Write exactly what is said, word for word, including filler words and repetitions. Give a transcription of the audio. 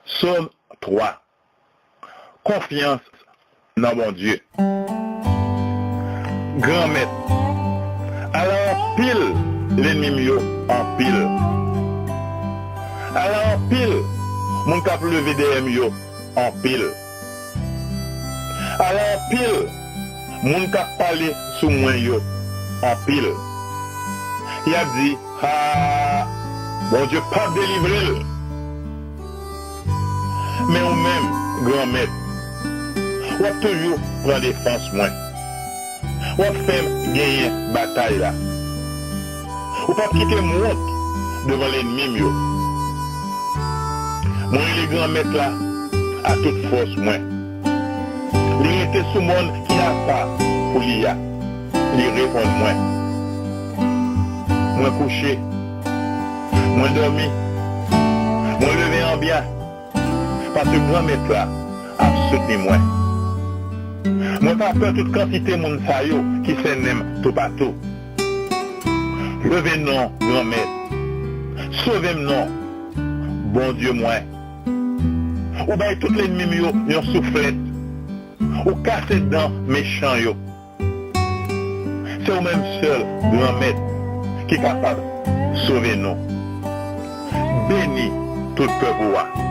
Sòm twa. Konfyans nan Bondye. Granmèt, ala anpil lènmi m yo anpil. Ala anpil moun k ap leve dèyè m yo anpil. Ala anpil moun k ap pale sou mwen yo anpil. Y ap di, ha, Bondye p ap delivre l. Men ou menm, Granmèt, w ap toujou pran defans mwen. W ap fè m genyen batay la. Ou p ap kite m wont devan lènmi m yo. Mwen rele Granmèt la a tout fòs mwen. Li rete sou mòn ki apa pou li a. Li reponn mwen. Mwen kouche. Mwen dòmi. Mwen leve an byen. Paske Granmèt la ap soutni mwen. Mwen pa pè tout kantite moun sa yo ki sènen m toupatou. Leve non, Granmèt. Sove m non, Bondye mwen. Ou bay tout lènmi m yo yon souflèt. Ou kase dan mechan yo. Se ou menm sèl, Granmèt, ki kapab sove nou. Beni tout pèp ou a.